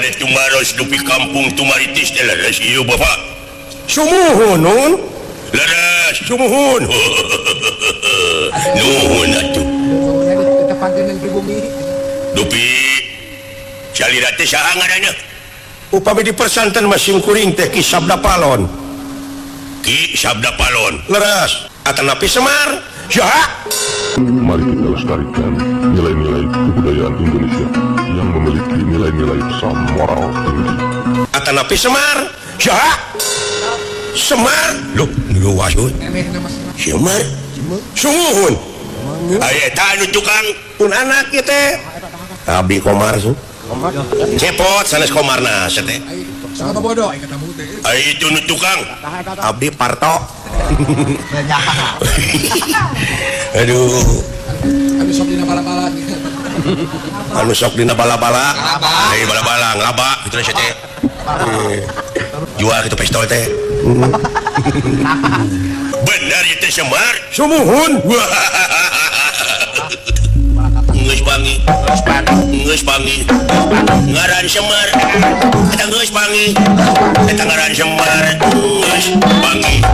bade tumaros dupi kampung Tumaritis teh, leres ieu, Bapak? Sumuhun, Nun. Leres. Sumuhun. Nuhun atuh. Ditepangkeun yang pribumi. Dupi salira teh saha ngaranna? Upami di persanten mah simkuring teh Ki Sabda Palon. Ki Sabda Palon. Leres. Atanapi Semar. Saha? Mari kita lestarikan nilai-nilai kebudayaan Indonesia yang memiliki nilai-nilai pesan moral tinggi. Atanapi Semar. Saha? Semar. Loh, luas euy. Emeh nama Semar. Semar. Sumuhun. Aya eta anu tukang Pun anak ieu teh. Abdi Komar su. Cepot sanes Komarna teh. Sama bodoh ai katamu teh. Aya itu nu tukang. Abdi Parto. Aduh. Anu sok dina bala-bala. Anu sok dina bala-bala. Ai bala-bala ngalaba kitu teh teh. Jual kitu pistol teh. Bener ieu teh Semar? Sumuhun. Geus panggih. Geus panggih. Ngaran Semar. Eta geus panggih. Eta ngaran Semar. Geus panggih.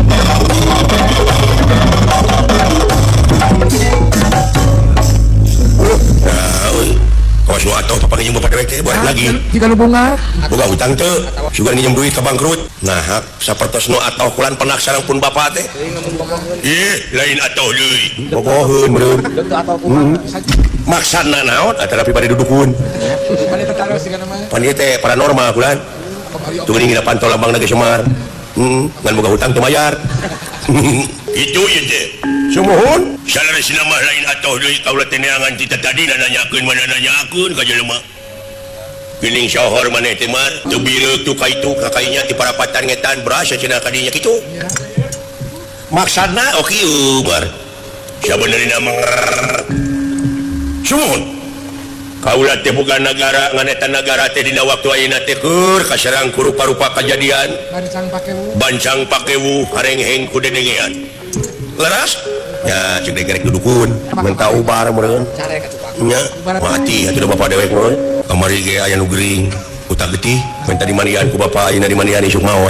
Nah, euy. Kawas nu atuh papanggih jeung bapak dewek teh buat lagi. Jika nu bunga. Boga hutang teu, sugan nginjem duit ka bangkrut. Nah, sapertos nu atoh kulan penak sareng pun bapak teh. Ih, lain atoh deui. Bogoheun meureun. Maksana naon atanapi bade dudukun. Bade tataros sigana mah. Pan ieu teh paranormal kulan. Tuh geuning dina pantol lambang ge Semar. Ngan boga hutang teu mayar. Itu ieu teh. Sumuhun. Saleresna mah lain atoh deui, kaula teh neangan ti tadi nanyakeun mana nanyakeun ka jelema. Geuning sohor maneh teh, Mar, teu bireuk tu ka itu ka kainya ti parapatan ngetan beras cenah ka dinya kitu. Maksana oh kieu, Mar. Sabenerna mah Sumuhun. Kaula teh boga nagara, ngan eta nagara teh dina waktu ayeuna teh keur kaserang ku rupa-rupa kajadian. Bancang pakewu. Bancang pakewu harengheng ku dedengean. Leres? Ya, cek degerek dudukun. Minta ubar meureun. Nya, mati atuh da bapak dewek meureun. Kamari ge aya nu gering. Utak getih, minta dimandian ku bapak, ayeuna dimandian isuk maot.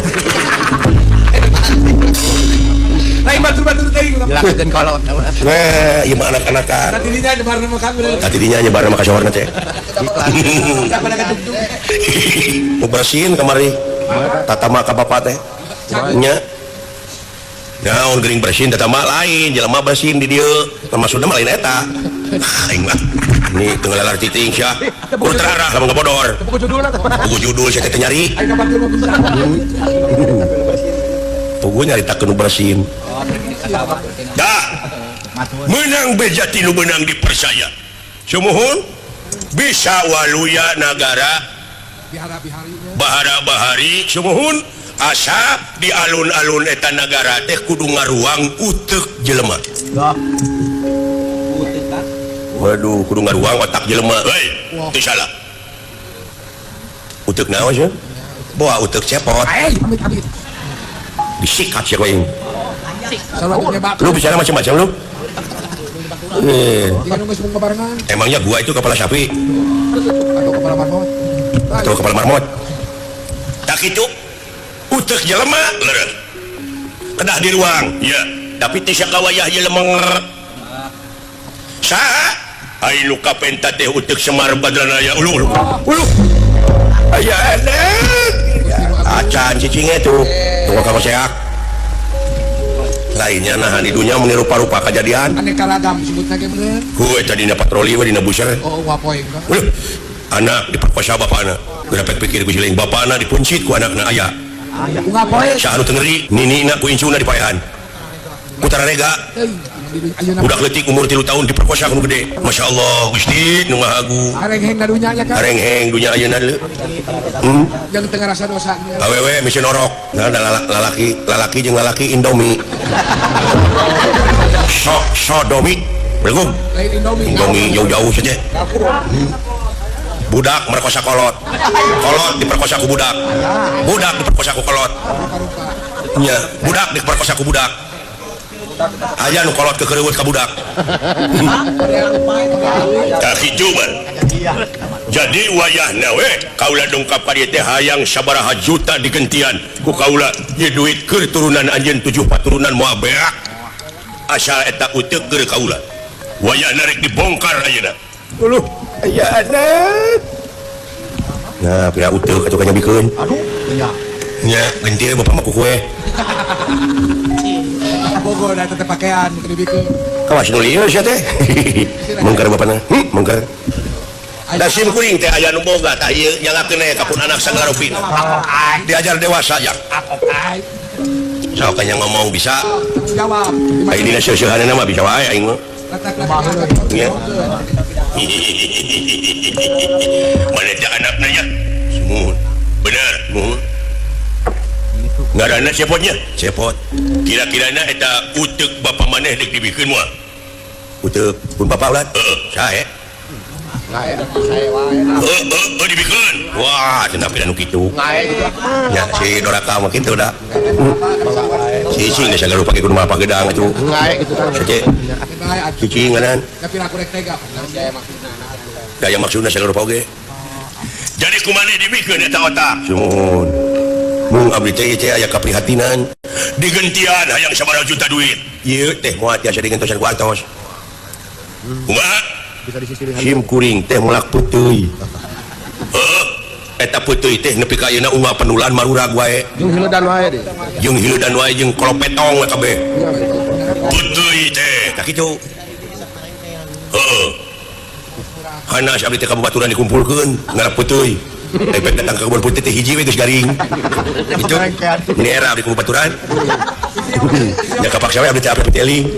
Lain batur-batur teuing. Jelaskeun kolot. Nah, ieu mah anak-anakan. Tadinya nyebar nama kami. Tadinya nyebar nama ka sohorna teh. Pada katuk. Nu bersihin kamari. Tatama ka bapak teh. Nya. Naon gering bersin tatama lain, jelema bersin di dieu. Maksudna mah lain eta. Aing mah. Ini teu ngalalar cicing sia. Kudu terarah lamun ngabodor. Buku judulna teh. Buku judul sia teh nyari. Ai ka batur mah bisa. Pugu nyaritakeun nu bersin. Dah. Menang beja ti nu beunang dipercaya. Sumuhun. Bisa waluya nagara Bihara-biharinya. Bahara-bahari. Sumuhun. Asa di alun-alun eta nagara teh kudu ngaruang uteuk jelema. Waduh, kudu ngaruang otak jelema. Hei, teu salah. Uteuk naon sih? Boa uteuk cepot. Ai, amit-amit. Disikat sia ku aing. Salah bak. Lu bicara macam-macam lu. Jika nu geus barengan. Emangnya gua itu kepala sapi atau kepala marmot? Atau kepala marmot? Tak itu uteuk jelema leres. Kedah di ruang. Ya, tapi teu sakawayah jelema. Saha? Ai nu kapenta teh uteuk Semar Badranaya. Ulu ulu. Ulu. Aya enek. Acan cicing itu. Tunggu kamu seak. Lainnya nah di dunia meni rupa-rupa kejadian. Aneka ragam sebutna ge bener. Heuh eta dina patroli we dina buser. Oh, wapoe enggak. Uluh. Anak diperkosa bapana. Geura pikir ku siling bapana dipuncit ku anakna aya. Unggal poe. Saha nu teu ngeri? Ninina ku incuna dipaehan. Ku tararega. Budak leutik umur 3 tahun diperkosa ku nu gede. Masya Allah, Gusti nu Maha Agung. Harengheng na dunya nya kan. Harengheng dunya ayeuna deui. Yang teu ngarasa dosa. Awewe misi norok. Nah, da lalaki, lalaki jeung lalaki Indomie. Sok sodomi. Belum. Lain Indomie. Indomie jauh-jauh saja. Budak merkosa kolot. Kolot diperkosa ku budak. Budak diperkosa ku kolot. Nya, budak diperkosa ku budak. Aya nu kolot kekereuweut ka budak. Tah kitu mah. Jadi wayahna we kaula dongkap ka dieu teh hayang sabaraha juta digentian ku kaula ieu duit keur turunan anjeun 7 paturunan moal beak. Asal eta uteuk keur kaula. Wayahna rek dibongkar ayeuna. Uluh, aya anak. Nah, pira uteuk atuh ka nyabikeun. Aduh, nya. Nya, genti bapak mah ku kue. Bogo da teh pakaian keur dibikeun. Kawas nu lieu sia teh. Mengker bapana. Mengker. Da sim kuring teh aya nu boga tah ieu nyangakeun aya ka pun anak sanggarupina. Diajar dewasa ya. Sok nya ngomong bisa. Jawab. Aing dina seuseurhanna mah bisa wae aing mah. Nya. Mana teh anakna nya? Sumuhun. Bener, muhun. Ngaranna cepotnya? Cepot. Kira-kirana eta uteuk bapa maneh deuk dibikeun moal? Uteuk pun bapa ulah? Heeh, sae. Heeh, dibikeun. Wah, cenah pira nu kitu. Nya si doraka mah kitu da. Cicing geus sagala pake kudu mah pagedang atuh. Sace. Cicing nganan. Tapi aku rek tega. Gaya maksudna sagala rupa oge. Jadi kumaneh dibikeun eta otak? Sumuhun. Mung abdi teh teh aya kaprihatinan. Digentian hayang sabaraha juta duit. Ieu teh moal tiasa digentosan ku artos. Kumaha? Sim kuring teh melak puteuy. Heeh. Eta puteuy teh nepi ka ayeuna unggal penulan marurag wae. Jeung hileudan wae deui. Jeung hileudan wae jeung kolopetong we kabeh. Puteuy teh. Tah kitu. Heeh. Hanas abdi teh ka babaturan dikumpulkeun ngarep puteuy. Efek datang ke kebun putih teh hiji we geus garing. Gitu. Ini era abdi ku babaturan. Ya kapaksa we abdi teh abdi eling.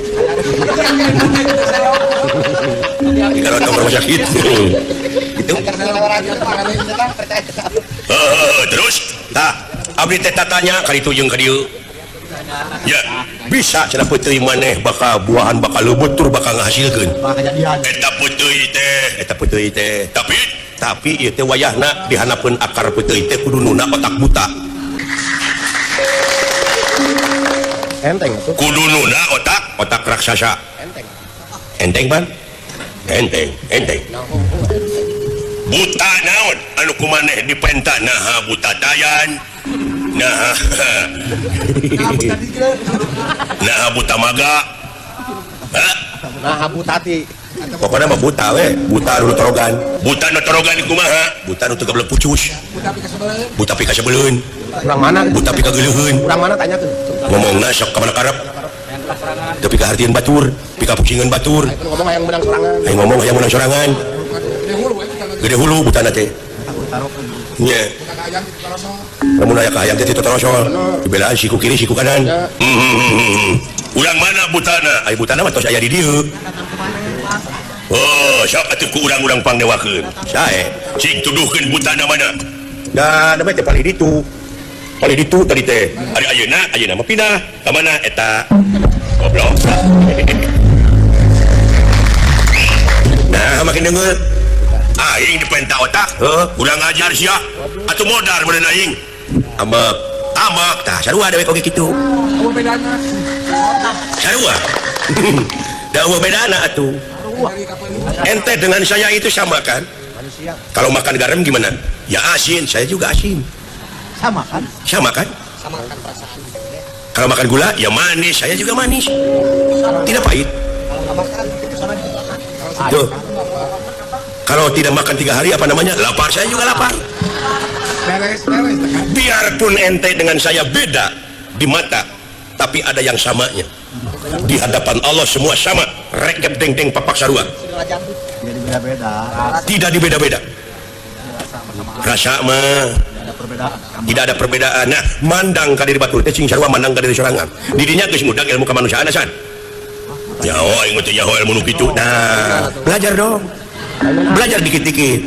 Kalau tahu rumah sakit. Gitu. Terus tah abdi teh tatanya kali itu jeung ka dieu. Ya, bisa cenah puteuy maneh bakal buahan bakal leubeut tur bakal ngahasilkeun. Eta puteuy teh, eta puteuy teh. Tapi ieu teh wayahna dihanapeun akar puteuy teh kudu nuna otak buta. Enteng atuh. Kudu nuna otak raksasa. Enteng. Enteng ban? Enteng, enteng. Buta naon anu kumaneh dipenta naha buta tayan. Nah, nah buta maga. Nah butati. Pokoknya mah buta we, buta nu torogan. Buta nu torogan kumaha? Buta nu teu gablek pucus. Buta pika sebeleun. Urang mana? Buta pika geuleuheun. Urang mana tanya tuh? Ngomongna sok ka mana karep. Teu pika hartieun batur, pika pucingeun batur. Ngomong hayang menang sorangan. Hayang ngomong hayang menang sorangan. Gede hulu butana teh. Nya. Lamun aya ka hayang teh teu torosol. Dibelaan siku kiri siku kanan. Urang mana butana? Ai butana mah tos aya di dieu. Oh, sok atuh ku urang-urang pangdewakeun. Sae. Cing tuduhkeun butana mana? Da, da teh palih ditu. Palih ditu tadi teh. Ari ayeuna, ayeuna mah pindah. Ka mana eta? Goblok. Nah, makin denger. Aing dipenta otak. Heuh, urang ajar sia. Atuh modar meureun aing. Ambek. Ambek. Tah, sarua dewek oge kitu. Eueuh bedana. Sarua. Da eueuh bedana atuh. Ente dengan saya itu sama kan? Kalau makan garam gimana? Ya asin, saya juga asin. Sama kan? Sama kan? Sama kan perasaan. Kalau makan gula, ya manis, saya juga manis. Tidak pahit. Tuh. Kalau tidak makan 3 hari apa namanya? Lapar, saya juga lapar. Beres, beres. Biarpun ente dengan saya beda di mata, tapi ada yang samanya. Di hadapan Allah semua sama. Rekep deng-deng papak sarua. Tidak dibeda-beda. Rasa mah tidak ada perbedaan. Nah, mandang ka diri batur teh sing sarua mandang ka diri sorangan. Didinya geus mudag ilmu kemanusiaan san. Nyaho aing mah teh nyaho ilmu nu kitu. Nah, belajar dong. Belajar dikit-dikit.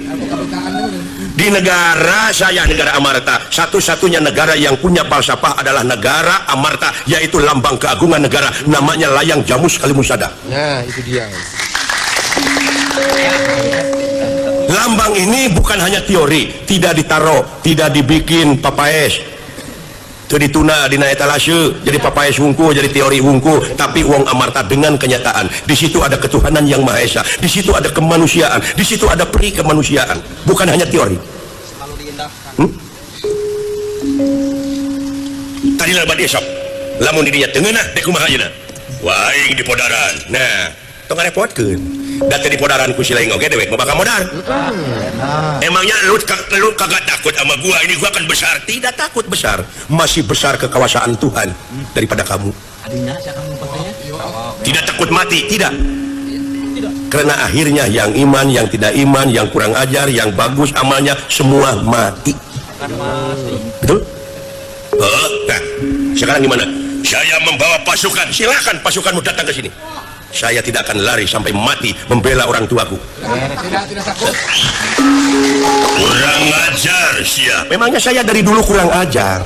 Di negara saya, negara Amarta, satu-satunya negara yang punya falsafah adalah negara Amarta, yaitu lambang keagungan negara, namanya layang jamus kalimusada. Nah, itu dia. Lambang ini bukan hanya teori, tidak ditaruh, tidak dibikin papaes. Teu dituna dina etalase jadi papaes wungkul, jadi teori wungkul, tapi Wong Amarta dengan kenyataan. Di situ ada ketuhanan yang Maha Esa, di situ ada kemanusiaan, di situ ada peri kemanusiaan, bukan hanya teori. Tadi lah esok, lamun dirinya tengenah dek kumaha ayeuna? Wah, aing di podaran. Nah, tong ngarepotkeun. Da teu di podaran ku si lain oge dewek mah bakal modar. Emangnya lu kagak takut sama gua? Ini gua kan besar. Tidak takut besar, masih besar kekuasaan Tuhan daripada kamu. Tidak takut mati, tidak. Karena akhirnya yang iman, yang tidak iman, yang kurang ajar, yang bagus amalnya, semua mati. Betul? Nah, sekarang gimana? Saya membawa pasukan. Silakan pasukanmu datang ke sini. Saya tidak akan lari sampai mati membela orang tuaku. Tidak takut. Kurang ajar siap. Memangnya saya dari dulu kurang ajar.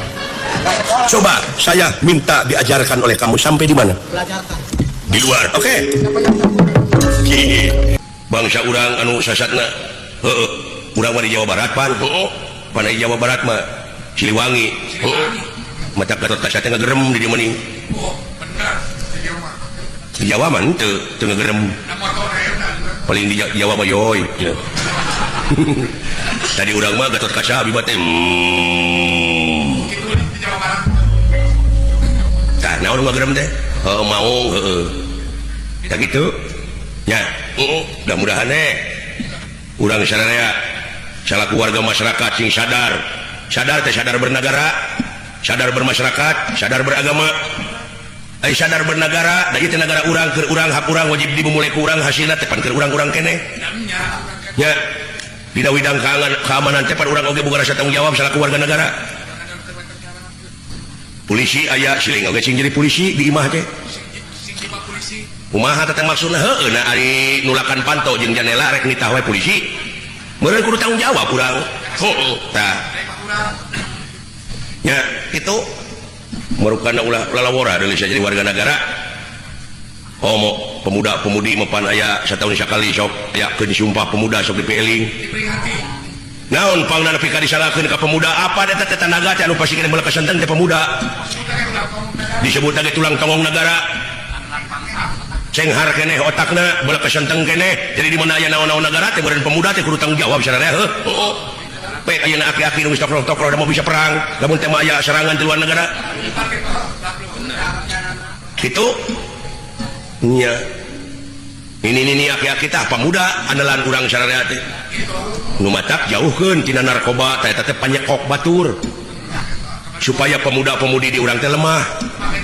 Coba saya minta diajarkan oleh kamu sampai di mana? Di luar. Oke. Okay. Bangsa urang anu sasatna. Heeh. Urang mah di Jawa Barat pan. Heeh. Pan di Jawa Barat mah Siliwangi. Heeh. Mata Gatot Kaca teh ngagerem di dieu meuning. Oh, bener. Di Jawa mah henteu, teu ngagerem. Paling di Jawa mah yoy. Tadi urang mah Gatot Kaca abi mah teh. Tah naon ngagerem teh? Heeh, maung heeh. Tah kitu. Nya, mudah-mudahan urang sararea salaku warga masyarakat sing sadar. Sadar teh sadar bernegara, sadar bermasyarakat, sadar beragama. Ai sadar bernegara, da ieu teh negara urang, keur urang, hak urang wajib dimumule ku urang, hasilna teh pan keur urang-urang keneh. Nya, dina widang keamanan teh pan urang oge boga rasa tanggung jawab salaku warga negara. Polisi aya siling oge sing jadi polisi di imah teh. Kumaha teh maksudna heueuh na ari nulakan panto jeung janela rek nitah we polisi. Meureun kudu tanggung jawab urang. Heueuh, tah. Nya, kitu merukana ulah lalawora deui jadi warga negara. Homo pemuda-pemudi mepan aya satahun sakali sok aya keun disumpah pemuda sok dipieling. Naon pangna nepi ka disalahkeun ka pemuda apa eta teh tanaga teh anu pasti kena meulak kasenten teh pemuda. Disebut lagi tulang tonggong negara. Cenghar keneh otakna beulak kasenteng keneh. Jadi di mana aya naon-naon negara teh meureun pemuda teh kudu tanggung jawab sararea heuh. Heuh. Pek ayeuna aki-aki nu geus tokroh-tokroh da mau bisa perang, lamun teh mah aya serangan di luar negara. Kitu nya. Ini ini aki-aki tah pemuda andalan urang sararea teh. Nu matak jauhkeun tina narkoba teh eta teh panyekok batur. Supaya pemuda-pemudi di urang teh lemah.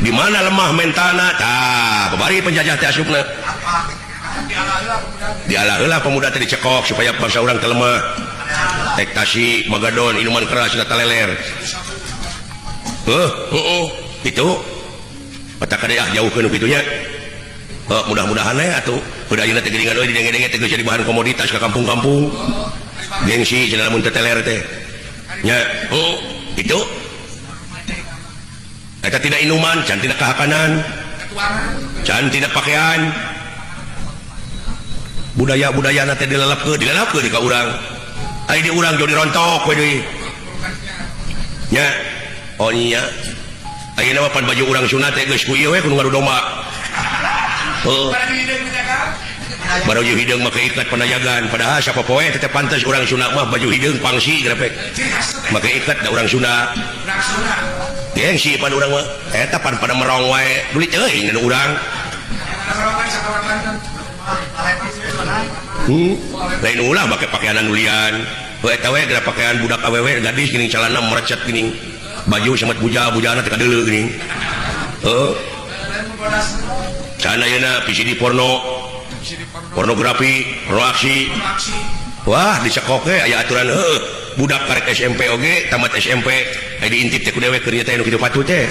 Di mana lemah mentalna tah babari penjajah teh asupna. Dialah heula pemuda teh dicekok supaya bangsa urang teh lemah. Tektasi, magadon, minuman keras, data leler. Heuh, heuh, itu. Mata kade ah jauhkeun kitu nya. Mudah-mudahan we atuh. Udah ayeuna teh geuningan euy didenge-denge teh geus jadi bahan komoditas ka kampung-kampung. Gengsi cenah lamun teh teler teh. Nya, heuh, itu. Eta tidak inuman, can tidak kahakanan. Can tidak pakaian. Budaya-budayana teh dilelepkeun, dilelepkeun ka urang. Ai di urang jauh dirontok we deui. Nya, oh nya. Ayeuna mah pan baju urang sunat teh geus ku ieu we kudu ngadu domba. Heuh. Baju hideung make ikat panayagan, padahal sapopoe teh pantes urang Sunda mah baju hideung pangsi grepek. Make ikat da urang Sunda. Gengsi pan urang mah. Eta pan pada merong wae, dulit euy anu urang. Lain ulah make pakaian nulian. Heuh eta we geura pakaian budak awewe gadis geuning calana merecet geuning. Baju samet buja-bujana teh kadeuleu geuning. Heuh. Cana ayeuna VCD porno, pornografi, pornoaksi. Wah, dicekok ge aya aturan heuh. Budak karek SMP oge, tamat SMP, aya diintip teh ku dewek keur nya teh nu kitu patut teh.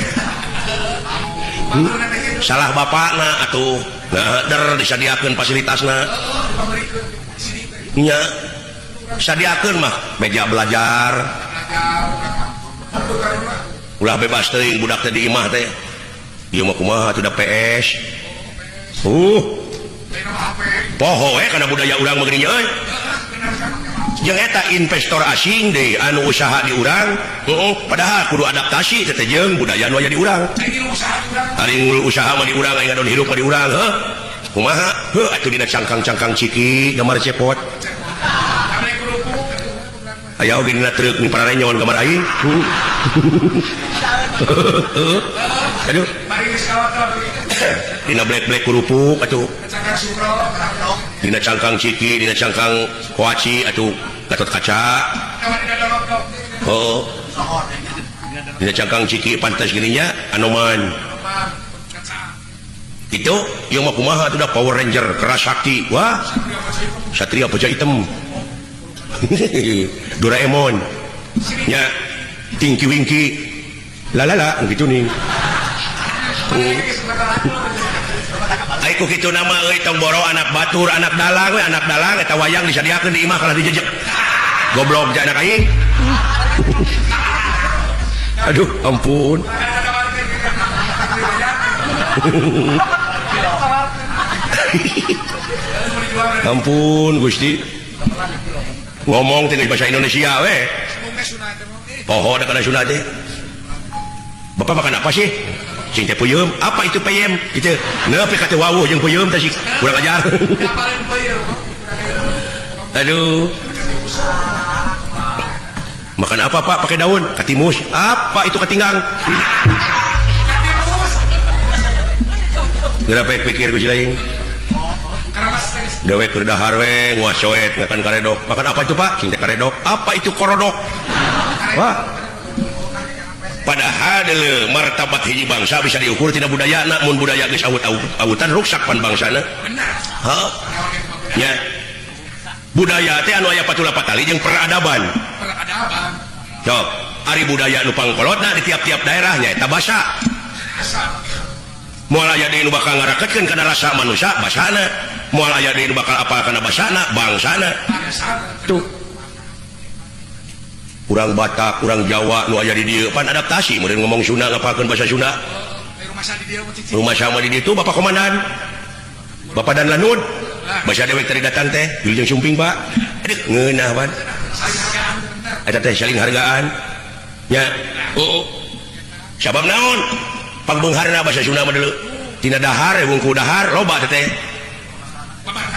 Salah bapakna atuh. Nah, der disadiakeun fasilitasna. Nya sadiakeun mah meja belajar. Ulah bebas teuing budak teh di imah teh. Ieu mah kumaha atuh da PS. Poho we kana budaya urang mah geuning euy. Jeung eta investor asing deui anu usaha di urang, heeh, padahal kudu adaptasi teh jeung budaya nu aya di urang. Ari usaha mah di urang, aing ngadon hirup mah di urang, heuh. Kumaha? Heuh atuh dina cangkang-cangkang ciki gambar cepot. Aya oge dina truk ni pararenyon gambar aing. Aduh. Dina blek-blek kerupuk atuh. Dina cangkang ciki, dina cangkang koaci atuh Gatot Kaca. Oh. Dina cangkang ciki pantas gininya Anoman. Itu yang mah kumaha atuh da Power Ranger keras sakti. Wah. Satria Baja Hitam. Doraemon. Nya Tinky Winky. Lalala gitu nih. Aiku kitu nama euy tong boro anak batur, anak dalang we, anak dalang eta wayang disadiakeun di imah kalah dijejek. Goblok ja anak aing. Aduh, ampun. Ampun Gusti. Ngomong teh bahasa Indonesia we. Poho da kana sunat teh. Bapak makan apa sih? Cing teh peuyeum, apa itu peyem? Gitu. Nepi ka teu wawuh jeung peuyeum teh sih kurang ajar. Aduh. Makan apa Pak? Pakai daun, katimus. Apa itu katinggang? Geura pikir ku si lain. Gawe keur dahar we, nguasoet makan karedok. Makan apa itu Pak? Cing teh karedok. Apa itu korodok? Wah. Padahal deuleu martabat hiji bangsa bisa diukur tina budayana, mun budaya geus awut-awutan ruksak pan bangsana. Heuh. Nya. Budaya teh anu aya patula patali jeung peradaban. Peradaban. Sok, ari budaya nu pangkolotna di tiap-tiap daerah nya eta basa. Moal aya deui nu bakal ngaraketkeun kana rasa manusia basana. Moal aya deui nu bakal apal kana basana, bangsana. Tuh. Urang Batak, urang Jawa nu aya di dieu pan adaptasi meureun ngomong Sunda ngapalkeun bahasa Sunda. Rumah sama di dieu tuh Bapak Komandan. Bapak dan Lanud. Bahasa dewek tadi datang teh, wilujeng sumping Pak. Aduh, ngeunah pan. Eta teh saling hargaan. Nya. Heeh. Sabab naon? Pangbeungharna bahasa Sunda mah deuleu. Tina dahar wungku dahar loba teh teh.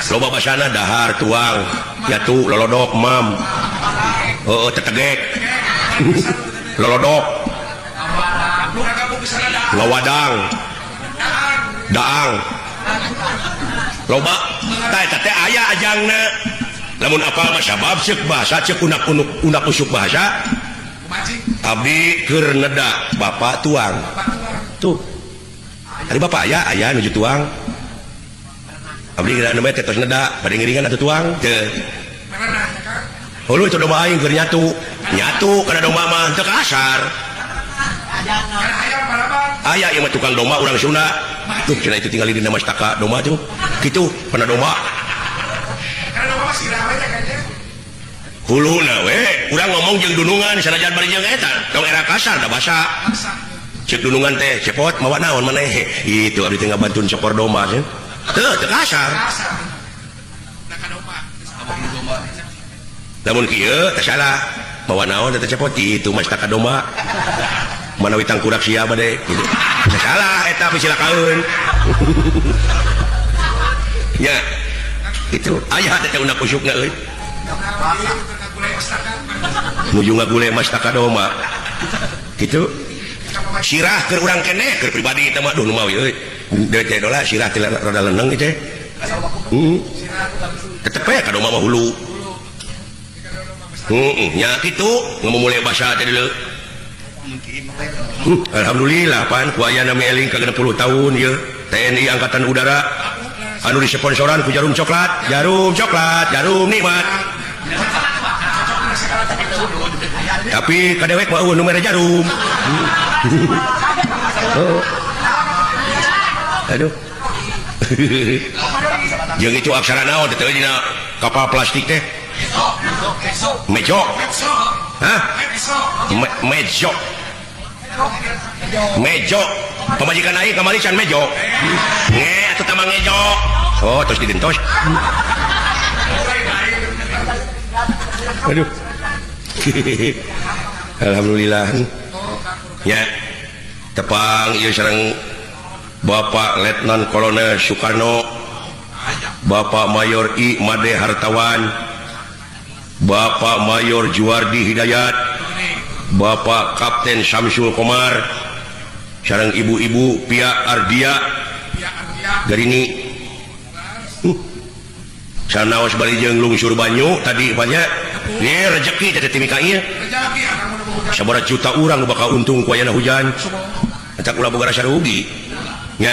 Loba basana dahar tuang, nyatu lolodok mam. Oh, tetegek. Lolodok. Lawadang. Daang. Loba. Tah eta teh aya ajangna. Lamun apal mah sabab ceuk bahasa ceuk unak usuk bahasa. Abdi keur neda bapak tuang. Tuh. Ari bapak aya aya nuju tuang. Abdi geura nembe teh tos neda, bade ngiringan atuh tuang. Teu. Hulu itu domba aing keur nyatu. Nyatu kana domba mah teu kasar. Aya ieu mah tukang domba urang Sunda. Tuh cenah itu tinggal di dina mastaka domba tuh. Kitu kana domba. Huluna we, urang ngomong jeung dunungan sanajan bari jeung eta, tong era kasar da basa. Ceuk dunungan teh cepot mawa naon maneh. Itu abdi teh ngabantun cokor domba sih. Teu teu kasar. Lamun kieu teh salah. Mawa naon teh cepot itu mastaka domba. Manawi tangkurak sia bade gitu. Teu salah eta pisilakaeun. Ya. Itu aya teh unak usukna euy. Nuju ngagule mastaka domba. Gitu. Sirah keur urang keneh keur pribadi eta mah duh nu mawi euy. Deui teh dola sirah teh rada leneng teh. Tetep we ka domba mah hulu. Nya kitu ngomong mulai bahasa teh deuleu. Alhamdulillah pan ku aya nami eling ka 60 tahun ieu TNI Angkatan Udara anu disponsoran ku jarum coklat, jarum coklat, jarum nikmat. Tapi kadewek mah eueuh nu mere jarum. Oh. Aduh. Jeung itu aksara naon teh dina kapal plastik teh? Mejo. Hah? Mejo. Mejo. Pamajikan aing kamari can mejo. Nge atuh tah ngejo. Oh, terus digentos. Aduh. Alhamdulillah. Ya. Tepang ieu sareng Bapak Letnan Kolonel Soekarno, Bapak Mayor I Made Hartawan, Bapak Mayor Juwardi Hidayat, Bapak Kapten Samsul Komar, sareng ibu-ibu Pia Ardia Garini. Sanaos bari jeung lungsur banyu tadi banyak. Ye rezeki teh teh mika ieu. Sabaraha juta urang bakal untung ku ayana hujan. Eta ulah boga rasa rugi. Nya.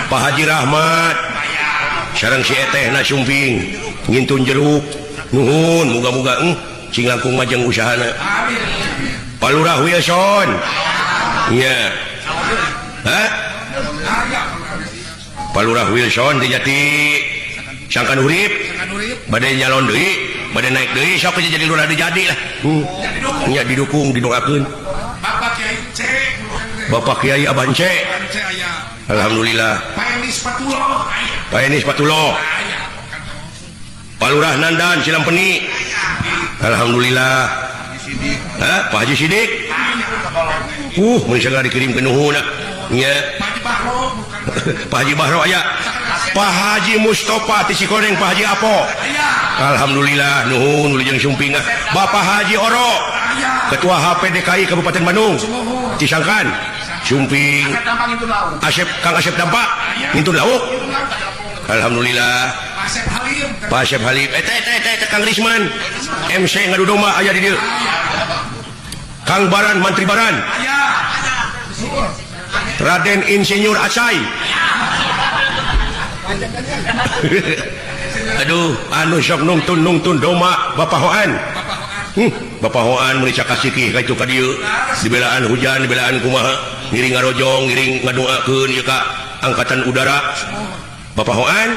Pak Haji Rahmat sareng si etehna sumping ngintun jeruk. Nuhun muga-muga sing langkung majeng usahana. Amin. Pak Lurah Wilson. Nya. Hah? Pak Lurah Wilson di Jati Sangkan Urip badai nyalon deui, badai naik deui, sok jadi lurah deui jadi lah. Nya didukung, didoakeun. Bapak Kiai C, Bapak Kiai Aban C. Alhamdulillah. Pak Enis Patulo. Pak Enis Patulo. Pak Lurah Nandan Silampeni. Alhamdulillah. Hah? Pak Haji Sidik. Mun segala dikirim ke nuhun. Nya. Pak Haji Bahro aya. Pak Haji Mustafa ti Cikoneng, Pak Haji Apo. Alhamdulillah nuhun wilujeng sumping. Bapak Haji Oro, Ketua HPDKI Kabupaten Bandung. Cisangkan sumping. Asep Kang Asep Dampak ngintun lauk. Alhamdulillah. Pak Asep Halim. Teh Kang Risman MC ngadu domba aya di dieu. Kang Baran Mantri Baran. Raden Insinyur Acai. Aduh, anu sok nungtun doma Bapak Hoan. Bapak Hoan meuli cakasikih ka itu ka dieu. Dibelaan hujan, dibelaan kumaha, ngiring ngarojong, ngiring ngadoakeun ieu ka angkatan udara. Bapak Hoan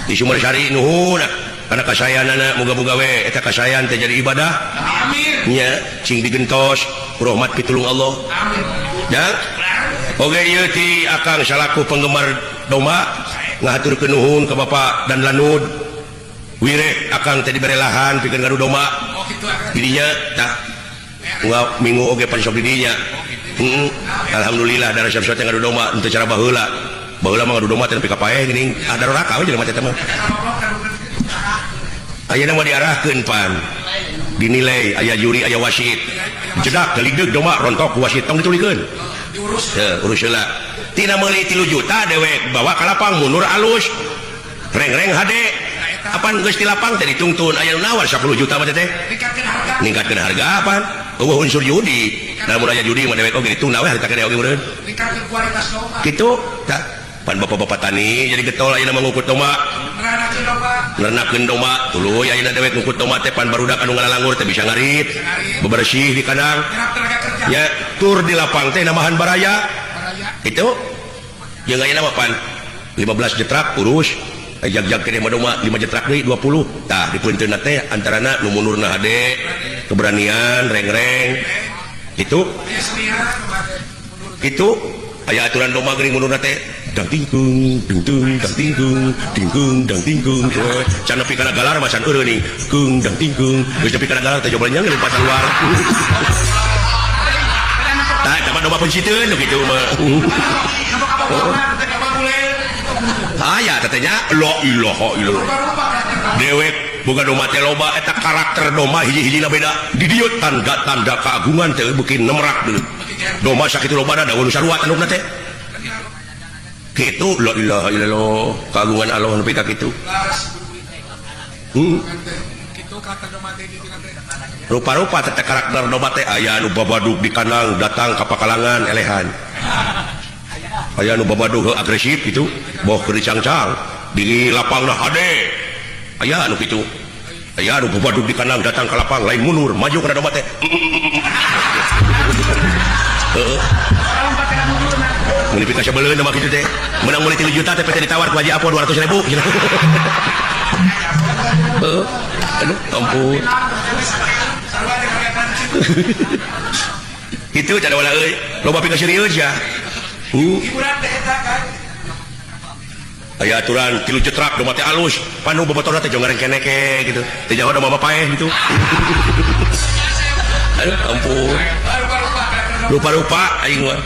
di Sumbersari nuhun. Kana kasayanana muga-muga we eta kasayan teh jadi ibadah. Amin. Nya cing digentos rahmat pitulung Allah. Amin. Ya. Oge ieu ti akang salaku penggemar domba ngahaturkeun nuhun ka Bapak dan Lanud Wire akang teh dibere lahan pikeun ngadu domba. Oh kitu akang. Didinya tah unggal minggu oge pan sok didinya. Alhamdulillah da resep teh ngadu domba henteu cara baheula. Baheula mah ngadu domba teh nepi ka paeh geuning. Ah daroraka we jelema teh mah. Ayeuna mah diarahkeun pan. Dinilai aya juri aya wasit. Jedak gelideug domba rontok ku wasit tong ditulikeun. Diurus. Heuh, urus heula. Tina meuli 3 juta dewek bawa ka lapang mundur alus. Reng-reng hade. Apan geus di lapang teh ditungtun aya nu nawar 10 juta mah teh. Ningkatkeun harga. Ningkatkeun harga apan? Eueuh unsur judi. Lamun aya judi mah dewek oge ditunda we harita kene oge meureun. Ningkatkeun kualitas domba. Kitu tah. Pan bapak-bapak tani jadi getol ayeuna mah ngukut domba. Neranakeun domba. Neranakeun domba. Tuluy ayeuna dewek ngukut domba teh pan barudak anu ngalalanggur teh bisa ngarit. Bebersih di kandang. Nyerap tenaga kerja. Ya, tur di lapang teh namahan baraya. Itu jeung ayeuna mah pan 15 jetrak urus. Jag-jag kene mah domba 5 jetrak deui 20. Tah dipunteunna teh antarana nu mundurna hade, keberanian, reng-reng. Itu. Itu aya aturan domba geuning mundurna teh dang tingkung ding dung dang tingkung dingkung dang tingkung. Can nepi kana galar mah can eureun nih. Kung dang tingkung geus nepi kana galar teh coba nya lompat keluar. Tah eta mah domba penciteun kitu mah. Aya tetehnya la ilaha illallah. Dewek boga domba teh loba eta karakter domba hiji-hijina beda. Di dieu tanda-tanda keagungan teh beuki nemrak deui. Domba sakitu lobana da nu sarua tandukna teh. Kitu la ilaha illallah kagungan Allah nepi ka kitu. Rupa-rupa teh karakter domba teh aya nu babadug di kandang datang ka pakalangan elehan. Aya nu babadug agresif gitu, boh keur dicangcang di lapangna hade. Aya nu kitu. Aya nu babadug di kandang datang ka lapang lain mundur maju kana domba teh. Heeh. Mun dipika sabeleun mah kitu teh. Menang meuli 3 juta teh teh ditawar ku Haji Apo 200.000. Heeh. Aduh, ampun. Kitu cada wala euy. Loba pika serius ya. Aya aturan 3 cetrak domba teh alus, panu bobotohna teh jong ngarengkeneke gitu. Teh jauh domba paeh gitu. Aduh, ampun. Rupa-rupa aing mah.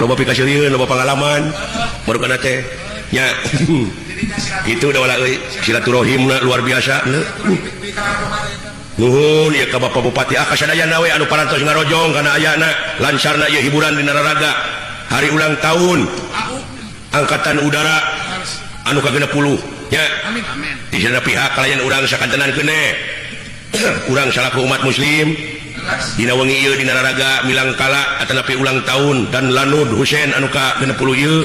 Loba pikaseurieun, loba pangalaman. Baru kana teh nya. Itu dah wala euy, silaturahimna luar biasa. Nuhun ieu ka Bapak Bupati ah kasadayana we anu parantos ngarojong kana ayana lancarna ieu hiburan dina raraga hari ulang tahun Angkatan Udara anu ka-60 nya. Amin amin. Di sana pihak kalayan urang sakantenan keneh. Urang salaku umat muslim dina wengi ieu dina raraga milangkala atanapi ulang tahun dan Lanud Husein anu ka-60 ieu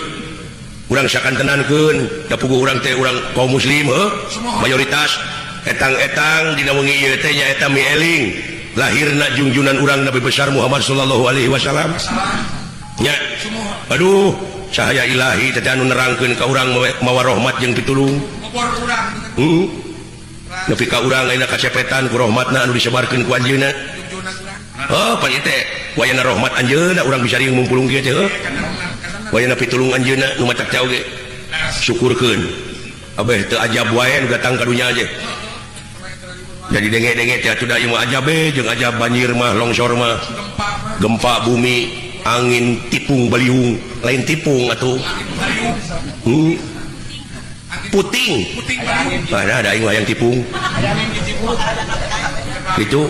urang sakantenankeun da puguh urang teh urang kaum muslim heuh mayoritas etang-etang dina wengi ieu teh nyaeta mieling lahirna junjunan urang Nabi besar Muhammad sallallahu alaihi wasallam nya. Aduh cahaya ilahi teh anu nerangkeun ka urang mawa rahmat jeung pitulung. Heeh. Nepi ka urang ayeuna kacepetan ku rahmatna anu disebarkeun ku anjeunna. Heuh pan ieu teh wayana rahmat anjeunna urang bisa riung mumpulung kieu teh heuh. Wayana pitulung anjeunna nu matak teh oge syukurkeun. Abeh teu ajab wae nu datang ka dunya aja. Jadi denge-denge teh atuh da ieu mah ajab we jeung ajab banjir mah longsor mah gempa bumi angin tipung baliung lain tipung atuh. Puting. Mana ada aing wayang tipung. Itu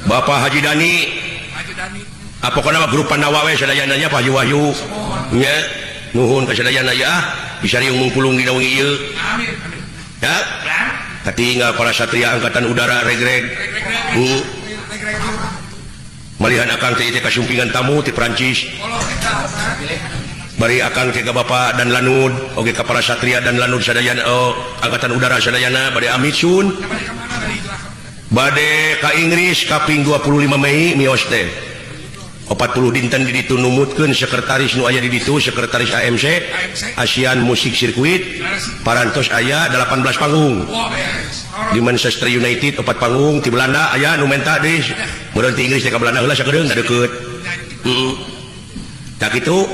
Bapak Haji Dani. Ah pokona mah grup Pandawa we sadayana nya Pak Haji Wahyu. Nya nuhun ka sadayana ya bisa riung mungpulung dina wengi ieu. Amin amin. Ya. Katinggal para satria angkatan udara regreg. Malihan akang teh teh kasumpingan tamu ti Prancis. Bari akang teh ka Bapak dan Lanud, oge ka para satria dan Lanud sadayana, oh, angkatan udara sadayana bade amit sun. Bade ka Inggris kaping 25 Mei mios teh. 40 dinten di ditu numutkeun sekretaris nu aya di ditu, sekretaris AMC, ASEAN Music Circuit, parantos aya 18 panggung. Di Manchester United 4 panggung, di Belanda aya nu menta deui. Meureun ti Inggris teh ka Belanda heula sakedeung da deukeut. Heeh. Tak kitu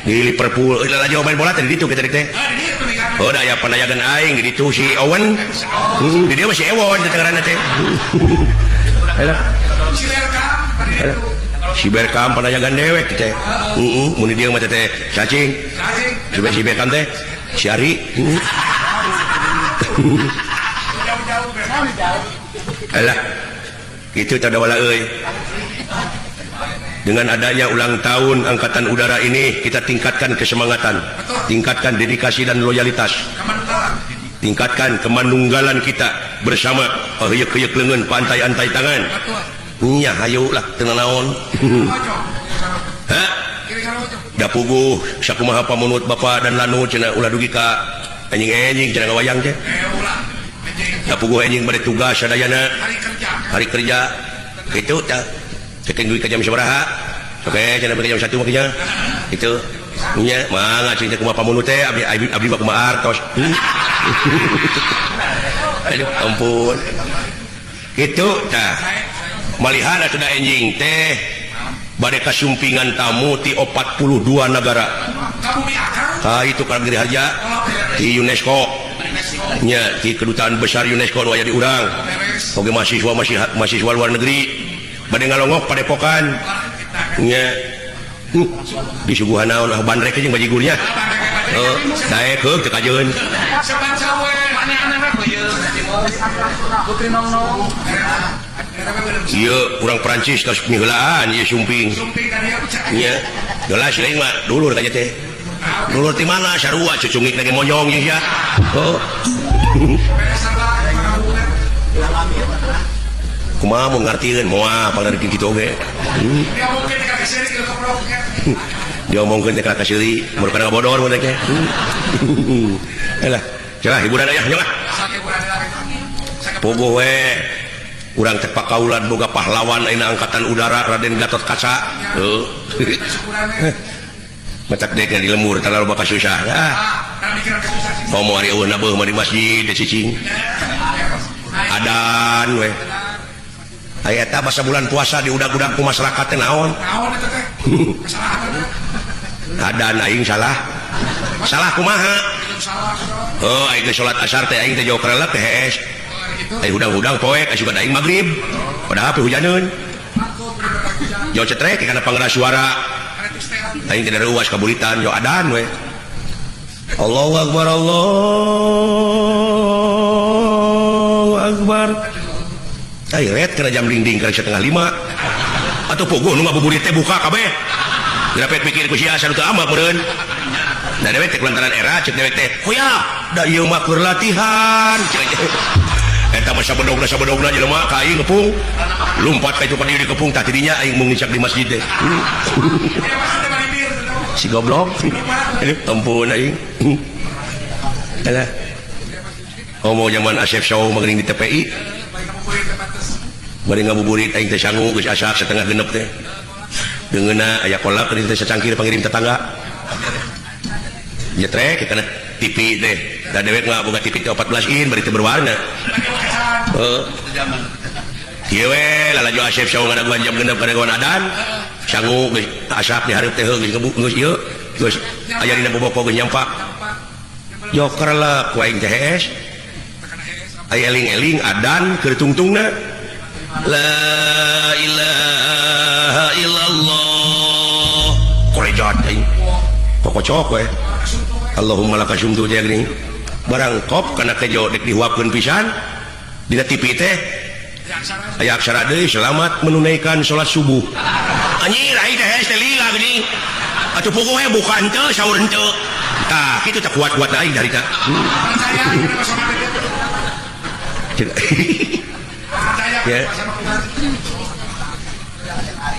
di Liverpool euy lalajo main bola teh di ditu kita teh. Oh da aya panayagan aing di ditu si Owen. Heeh, di dieu mah si Ewon teh ngaranna teh. Alah. Si Berkam panayagan dewek teh. Heeh, mun di dieu mah teh cacing. Si Berkam teh si Ari. Heeh. Alah. Kitu teh wala euy. Dengan adanya ulang tahun Angkatan Udara ini kita tingkatkan kesemangatan, tingkatkan dedikasi dan loyalitas, tingkatkan kemanunggalan kita bersama. Oh ieu leungeun pantai-antai tangan. Nya hayu lah teu naon. Hah? Da puguh sakumaha pamunut Bapak dan Lanud cenah ulah dugi ka anjing-anjing cenah ngawayang teh. Da puguh anjing bade tugas sadayana hari kerja kitu tah. Ceking duit ke jam sabaraha? Oke, cenah bade jam 1 mah itu. Nya mangga cing teh kumaha pamunut teh abdi abdi mah kumaha artos. Aduh, ampun. Kitu tah. Malihan atuh da enjing teh bade kasumpingan tamu ti 42 nagara. Tah itu ka Negeri Harja ti UNESCO. Nya ti kedutaan besar UNESCO nu aya di urang. Oge mahasiswa mahasiswa luar negeri bade ngalongok padepokan. Nya disuguhan naon ah bandrek jeung bajigurnya. Heuh, daek heuh teu kajeun. Ieu urang Prancis tos miheulaan ieu sumping. Nya, gelas lain mah dulur ka teh. Dulur ti mana sarua cucungik lagi monyong jeung sia. Heuh. Kumaha mun ngartieun moal pangarti kitu oge. Diomongkeun teh ka kaseuri, mun kana ngabodor mun teh. Alah, celah hiburan aya nya lah. Pogo we. Urang teh pakaulan boga pahlawan ayeuna Angkatan Udara Raden Gatot Kaca. Heuh. Matak dek di lemur terlalu bakal susah. Ah. Komo ari eueuh nabeuh mah di masjid di cicing. Adan we. Aya eta basa bulan puasa diudag-udag ku masyarakat teh naon? Naon eta teh? Kesalahan. Adan aing salah. Salah kumaha? Oh, aing teh salat asar teh aing teh jauh karelep teh hees. Aing hudang-hudang poek asup aing magrib. Padahal pe hujaneun. Jauh cetrek kana pangeras suara. Aing teh ruas kaburitan jauh adan we. Allahu akbar Allahu akbar. Aing ret kana jam dinding kana 4:30. Atuh puguh nu ngabuburit teh buka kabeh. Grapet mikir ku sia asa nu teu amak meureun. Da dewek teh kulantaran era cek dewek teh, "Hoya, da ieu mah keur latihan." Eta mah sabedogna jelema ka aing ngepung. Lumpat ka itu ka dieu dikepung tah tidinya aing mung ngicak di masjid teh. Si goblok. Ampun aing. Alah. Omo zaman Asep Saw mah geuning di TPI. Bari ngabuburit aing teh sangu geus asak 5:30 teh. Deungeuna aya kolak teh sacangkir pangirim tetangga. Nyetrek kana TV teh. Da dewek mah boga TV teh 14 in bari teu berwarna. Heuh. Ieu we lalajo Asep Saw ngadaguan jam 6 kadaguan adan. Sangu geus asak di hareup teh geus geus ieu geus aya dina boboko geus nyampak. Joker lah ku aing teh hees. Aya eling-eling adan keur tungtungna. La ilaha illallah. Korejat aing. Kokocok we. Allahumma laka sumtu teh geuning. Barang kop kana kejo dek dihuapkeun pisan dina TV teh. Aya aksara deui selamat menunaikan salat subuh. Anjir aing teh hees teh lila geuning. Atuh puguh we buka henteu saur henteu. Tah kitu teh kuat-kuat aing harita. Ya.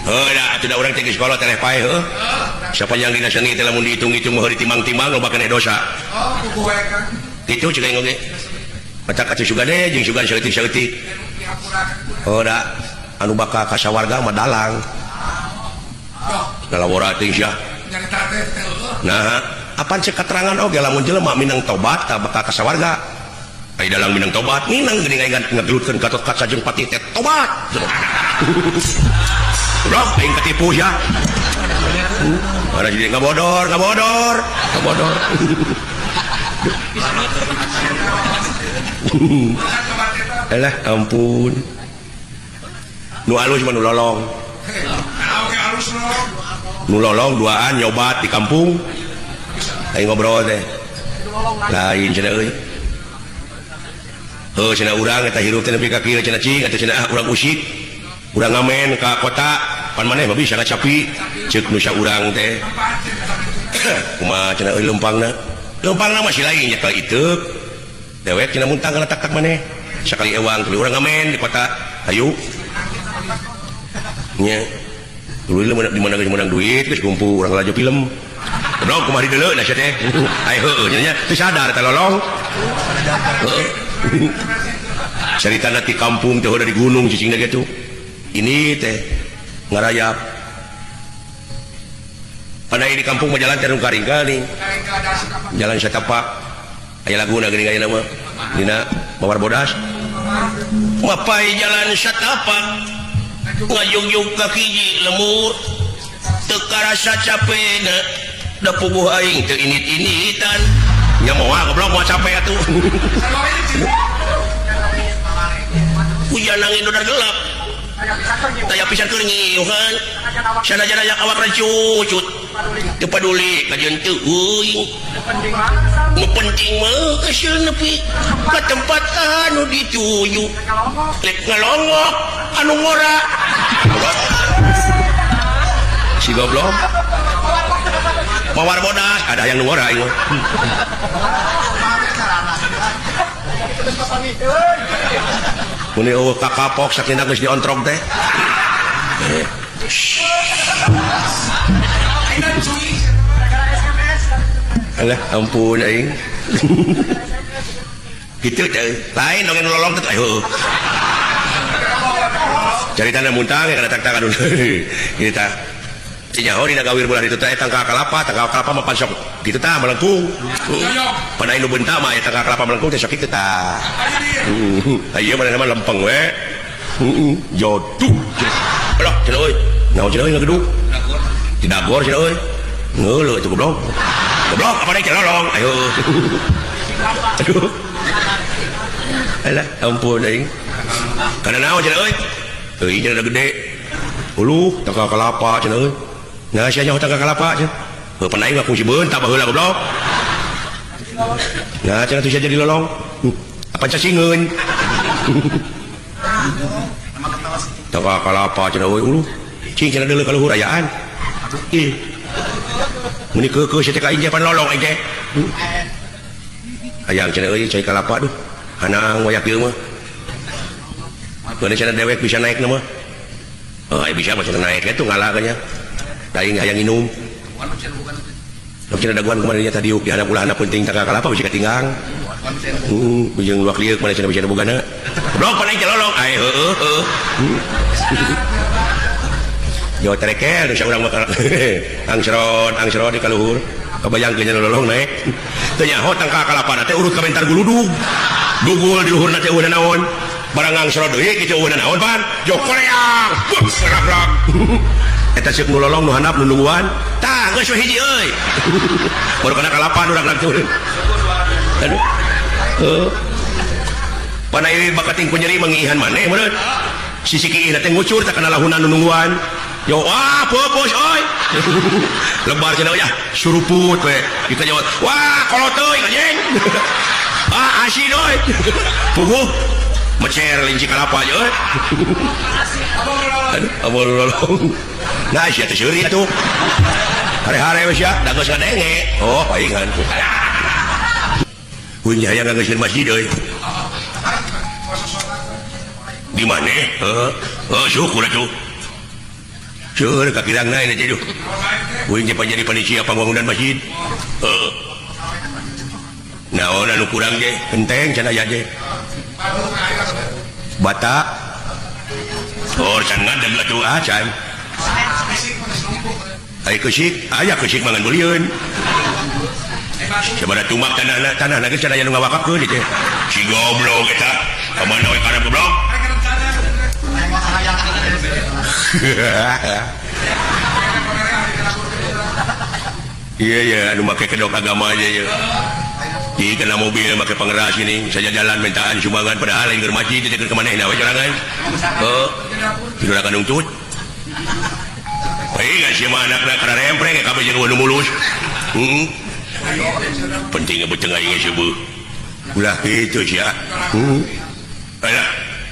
Heuh da atuh da urang teh geus kolot teh paeh heuh. Sapanjang dina seni teh lamun dihitung-hitung mah ditimang-timang loba keneh dosa. Oh, puguh we kan. Kitu cek aing oge. Pacak atuh sugan deui jeung sugan saeutik-saeutik. Oh da anu bakal ka sawarga mah dalang. Lalawora teh sia. Nah, apan cek katerangan oge lamun jelema minang tobat tah bakal ka sawarga. Ai dalang minang tobat minang geuning aing ngagelutkeun Gatot Kaca jeung Patih teh tobat. Goblok aing katipu sia. Ora jadi ngabodor, ngabodor, ngabodor. Alah ampun. Nu alus mah nu lolong. Nu lolong duaan nyobat di kampung. Aing ngobrol teh. Lain cenah euy. Heuh cenah urang eta hirup teh nepi ka kieu cenah cing atuh cenah urang usik. Urang ngamen ka kota pan maneh mah bisa ngacapi ceuk nu saurang teh. Kumaha cenah euy leumpangna? Leumpangna mah si lain nyekel iteuk. Dewek cenah muntang kana tak-tak maneh. Sakali ewang tuluy urang ngamen di kota. Hayu. Nya. Tuluy di mana geus meunang duit geus kumpul urang lalajo film. Goblok kumaha dideuleu da sia teh. Ai heueuh nya teu sadar teh lolong. Heueuh. Caritana ti kampung teh dari gunung cicingna ge tuh. Ini teh ngarayap. Pandai di kampung mah jalan teh nu karingka nih. Jalan satapak. Aya laguna geuning aya mah. Dina Mawar Bodas. Mapai jalan satapak. Ngajugjug ka hiji lemur. Teu karasa capena. Da puguh aing teu init-initan. Nya moal goblok moal capek atuh. Hujan angin udah gelap. Taya pisan keur ngiuhan. Sanajan aya awak recucut. Teu paduli kajeun teu euy. Nu penting mah keuseuh nepi ka tempat anu dituju. Rek ngalongok anu ngora. Si goblok. Mawar bodas ada yang ngora ieu. Muni eueuh kakapok sakina geus diontrog teh. Alah ampun aing. Kitu teh lain dongeng lolong teh heueuh. Caritana muntang kana tak-tak anu. Kitu tah. Nyaho dina gawir bulan itu teh tangkal kalapa mah pan sok kitu tah melengkung. Pan aya nu beunta mah aya tangkal kalapa melengkung teh sok kitu tah. Ieu mah mah lempeng we. Heeh, jodoh. Alah, cenah euy. Naon cenah euy ngagedug? Didagor cenah euy. Ngeuleuh atuh goblok. Goblok apa deui lolong. Ayo. Aduh. Alah, ampun aing. Kana naon cenah euy? Euy cenah gede. Uluh tangkal kalapa cenah euy. Nah sia nyaho tangkal kalapa cenah. Heuh pan aing mah kungsi beunta baheula goblok. Nah cenah tuh sia jadi lolong. Apa cacingeun. Tangkal kalapa cenah euy uluh. Cing cenah deuleu ka luhur ayaan. Ih. Meni keukeuh sia teh ka aing teh pan lolong aing teh. Hayang cenah euy cai kalapa duh. Hanang wayak ieu mah. Mana cenah dewek bisa naik mah. Oh, bisa mah cenah naik eta ngalah nya. Aing hayang nginum. Cenah daguan kumaha nya tadi di handap ulah handap penting tangkal kalapa bisa katinggang. Heeh, jeung luak lieuk mana cenah bisa bogana. Goblok pan aing teh lolong. Ai heueuh heueuh. Jawa terekel nu urang mah angsrot di kaluhur. Kabayangkeun nya lolong naik. Teu nyaho tangkal kalapa teh urut ka bentar guludug. Dugul di luhurna teh eueuh naon. Barang angsrot deui kitu eueuh naon pan. Jo koreang. Rak-rak. Eta ceuk nu lolong nu handap nu nungguan. Tah geus we hiji euy. Baru kana kalapan urang teh. Aduh. Heuh. Pan ieu bakating ku nyeri mangihan maneh meureun. Sisi kieu teh ngucur tah kana lahuna nu nungguan. Yo wah pupus euy. Lebar cenah ya suruput we. Kita jawab, wah kolot euy anjing. Ah asin euy. Puguh mecer linci kalapa aja euy. Aduh, abol lolong. Nah sia teh seuri atuh. Hare-hare we sia, da geus ngadenge. Oh, paingan. Kuing hayang ngageuskeun masjid euy. Di mana? Heeh. Oh, syukur atuh. Seueur kakirangna ini teh duh. Kuing teh jadi panitia pembangunan masjid. Heeh. Naon anu kurang ge? Genteng cenah aya ge. Bata. Oh, can ngadeg atuh ah can. Ai keusik, aya keusik mangan bulieun. Sabada tumak tanahna, tanahna geus cenah aya nu ngawakafkeun teh. Si goblok eta. Ka mana we karep goblok? Iya iya anu make kedok agama aja ya. Di kena mobil make pengeras gini, saja jalan mintaan sumbangan padahal lain keur masjid teh keur ka manehna we sorangan. Heuh. Tidur ka nungtut. Bae sia mah anakna kana rempreng kabeh jeung nu mulus. Heeh. Penting beuteung aing geus seueuh. Ulah kitu sia. Heeh. Alah,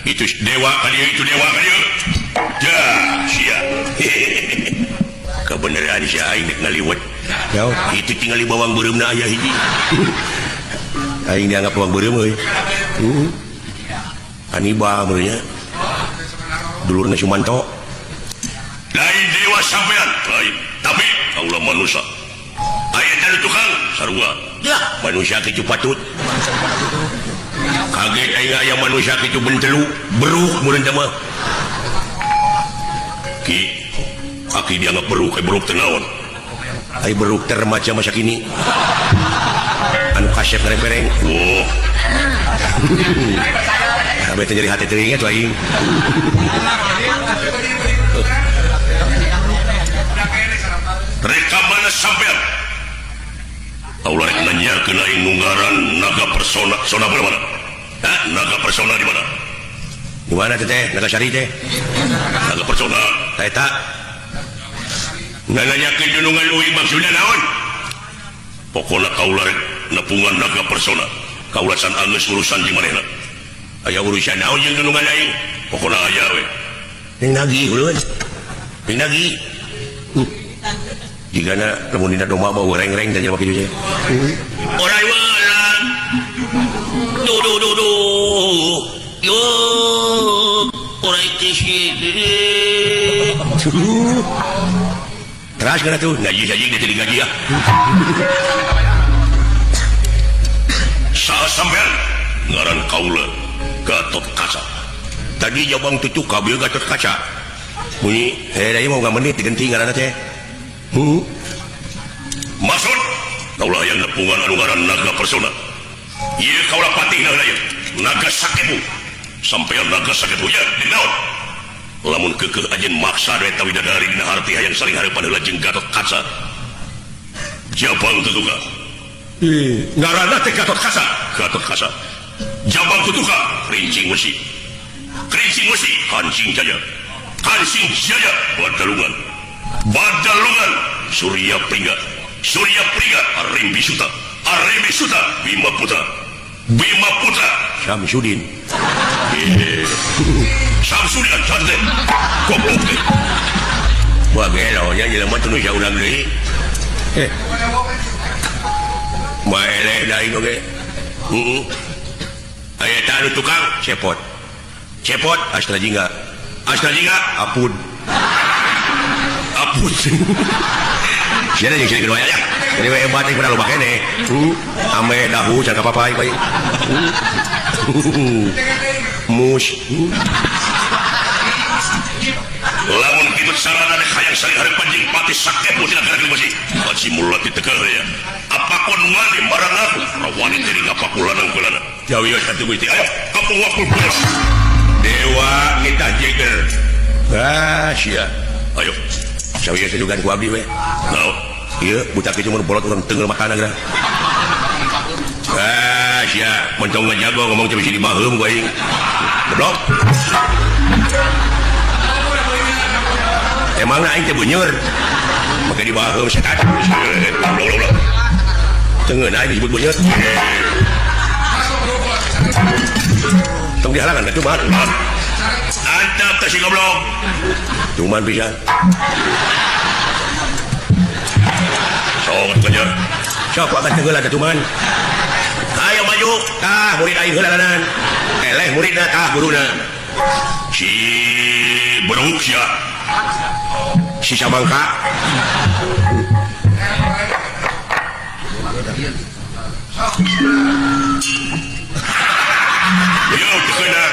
itu dewa ka dieu, itu dewa ka dieu. Ja, sia. Kebenaran sia aing nek ngaliwet. Itu tinggal di bawang beureumna aya hiji. Aing dianggap bawang beureum euy. Heeh. Kanibal meureun nya. Dulurna Sumanto. Lain dewa sampean, lain. Tapi kaula manusia. Aya teh tukang sarua. Ya, manusia kitu patut. Kaget aing aya manusia kitu bentelu, beruk meureun teh mah. Ki, aki dianggap beruk, beruk teh naon? Ai beruk teh remaja masa kini. Anu kasep ngerepereng. Wah. Abeh teh nyeri hati teuing atuh aing. Reka mana sampean? Kaula rek nanyakeun aing nu ngaran naga persona. Sona mana? Hah? Naga persona di mana? Di mana teh? Naga Sari teh. Naga persona. Ta eta. Nanyakeun junungan uing maksudna naon? Pokona kaula rek nepungan naga persona. Kaula can anggeus urusan jeung manehna. Aya urusan naon jeung junungan aing? Pokona aya we. Ning nagih ulun. Ning nagih. Jigana lamun dina domba bau reng-reng teh jelema kitu teh. Orai welang. Duh duh duh duh. Yo orai teh. Teras kana tuh gaji saja dia jadi gaji ya. Saha sampean ngaran kaula Gatot Kaca. Tadi jabang tutu kabil Gatot Kaca. Bunyi, heh mau nggak menit digenti ngaranna teh. Maksud kaula yang nepungan anu ngaran naga persona. Ieu kaula patihna heula ieu. Naga Sakebu. Sampean naga Sakebu ya dinaon? Lamun keukeuh ajeun maksa eta widadari dina harti hayang saling hareupan heula jeung Gatot Kaca. Jabang Tutuka. Ngaranna teh Gatot Kaca. Gatot Kaca. Jabang Tutuka, Rincing Wesi. Rincing Wesi, Kancing Jaya. Kancing Jaya, Badalungan. Badalungan, Surya Pringga. Surya Pringga, Arimbi Suta. Arimbi Suta, Bima Putra. Bima Putra, Samsudin. Samsudin, santai. Goblok teh. Wah gelo nya jelema teu nu ulang deui. Mah eleh da aing oge. Heeh. Aya tah anu tukang cepot. Cepot Astra Jingga. Astra Jingga apun. Apun. Sia jeung sia kedua ya. Jadi we hebat aing loba keneh. Ame dahu can ka papa aing. Mus. Lamun kitu sarana hayang sari harapan jeung pati sakepo tina gerak besi. Pati mula ditekel ya. Apakon wani marang aku, rawani teh ngapaku lanang kulana. Jawi satu Gusti. Ayo kampung wakul pulang. Dewa kita jeger. Ah sia. Ayo. Sawi sejugan ku abdi we. Naon? Ieu budak kitu mun bolot urang teunggeul makana geura. Ah sia, montong ngajago ngomong teh bisi dibaheum ku aing. Goblok. Emang aing teh beuneur. Make dibaheum setan. Goblok. Teungeun aing disebut beuneur. Tong dihalangan ka cuman. Antap teh si goblok. Cuman pisan. Sok kejar. Sok akan tenggelam ka cuman. Ayo maju. Tah murid aing heula lanan. Eleh muridna tah guruna. Si beruk sia. Si Samangka. Yo kena.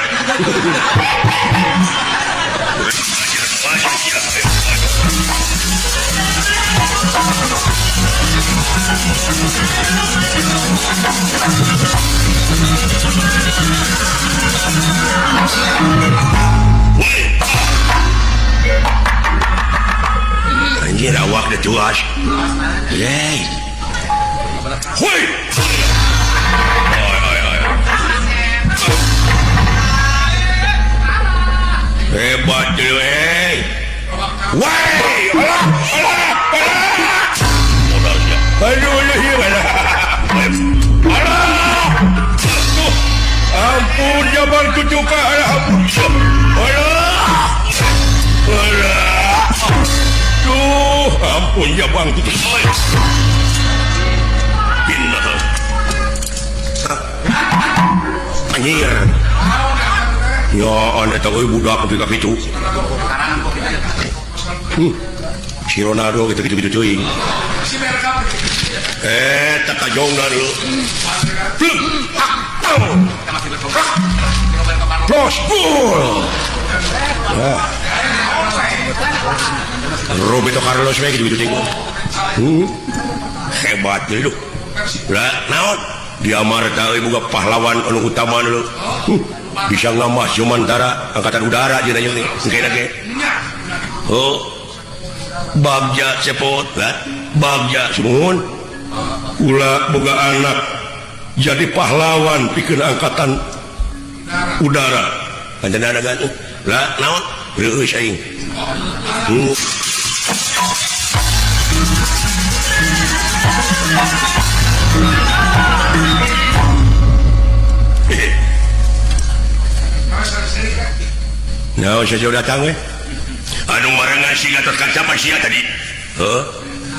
Anjir awak dah tuas. Yeay. Hoi. Hebat dulu eh. Woi, alah, alah, alah. Modalnya. Aduh, aduh, alah. Alah. Tuh. Ampun Jabang Tutuka, alah ampun. Alah. Alah. Tuh, ampun Jabang Tutuka. Pindah. Anjir. Ya, anda tahu budak tapi kaki itu. Si Ronaldo gitu-gitu gitu cuy. Tak kajongna dulu. Los gol. Roberto Carlos we gitu-gitu cuy. Hebat dulu. Lah, naon? Di Amarta euy boga pahlawan anu utama dulu. Bisa ngamah Jumantara angkatan udara jeung nya engke ge. Oh. Bagja cepot lah, bagja sumuhun. Ulah boga anak jadi pahlawan pikeun angkatan udara. Kanjena kan? Lah naon? Reueus aing. Nah, saya datang we. Anu marengan si Gatot Kaca pa sia tadi. Heuh.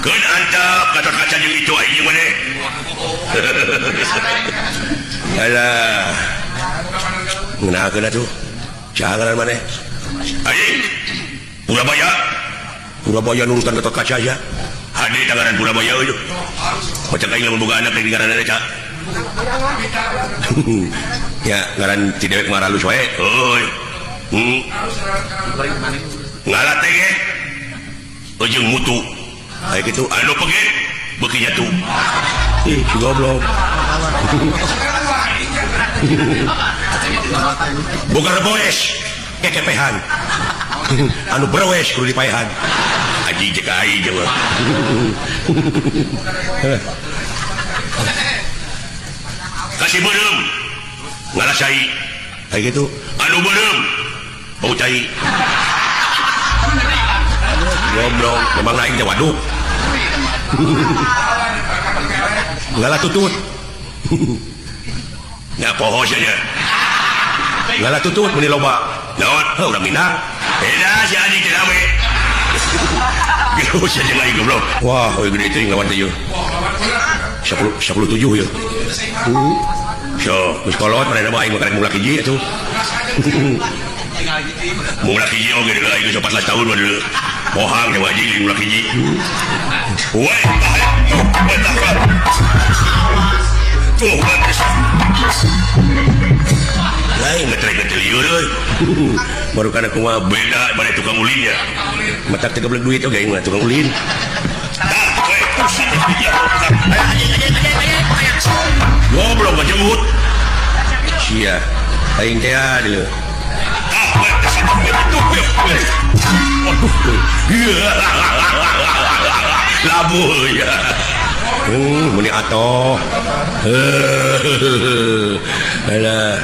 Keun antap Gatot Kaca jeung itu aing jeung maneh. Alah. Ngeunakeun atuh. Jangan maneh. Aing. Purabaya. Purabaya nurutan Gatot Kaca sia. Hade tangaran Purabaya euy. Macam aing lamun boga anak di ngaranna ca. Ya, ngaran ti dewek mah halus wae. Euy. Ngalah teh ge ujung mutu kayak gitu anu pege beuki nyatu. Ih, si goblok. Boga reboes kekepehan. Anu berwes kudu dipaehan. haji cek aing coba. Kasih beureum ngalasai. Kayak gitu. Anu beureum bau cai. Goblok, memang aing teh waduk. Ngalah tutut. Nya poho sia nya. Ngalah tutut meuni loba. Naon? Heuh urang Minang. Beda si anjing teh rame. Geus sia jeung aing goblok. Wah, euy gede teuing lawan teh ieu. 10 17 ieu. So, geus kolot manehna mah aing mah karek mulak hiji atuh. Mulak hiji oge deui aing geus 14 tahun mah deui. Pohang teh wajib jeung mulak hiji. Weh, tuh, lain ngetrek-ngetrek liur euy. Baru kana kumaha beda bade tukang ulinnya. Matak teh geblek duit oge aing mah tukang ulin. Tah, we, goblok ngajemut. Sia, aing teh deuleu. Tah, we, aduh, labuh ya. Meni atoh. Alah.